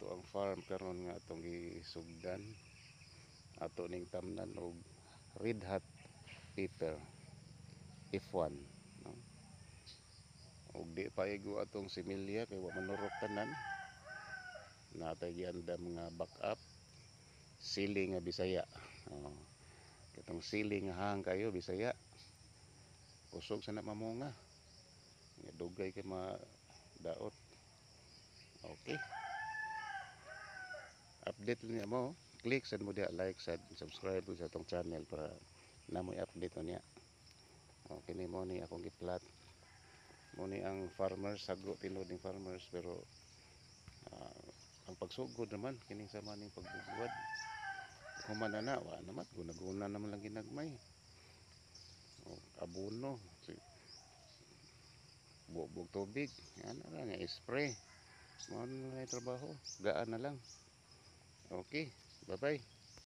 Ato ang farm karon nga atong gisugdan. Ato ning tamnan og red hot pepper F1, no? Ug di pa igo atong similya kay wa manurok tanan. Natay giandam nga backup, sili nga Bisaya. Oh. Katong sili nga hang kayo Bisaya. Kusog sa na mamunga. Nga dugay kay madaot. Okay. Update niya mo. Click sad mo diha, like sad, subscribe sa atong channel para namo i-update niya. Okay ni mo ni akong gi-plot. Mo ni ang farmers, sago tinuod ning farmers, pero ang pagsugod naman kining sama ning pagbugwad. Human na na, wa naman guna-guna naman lang ginagmay. O, abono, si bugbog tubig, yan na lang, spray. Mao na lang trabaho, gaan na lang. Okay, bye-bye.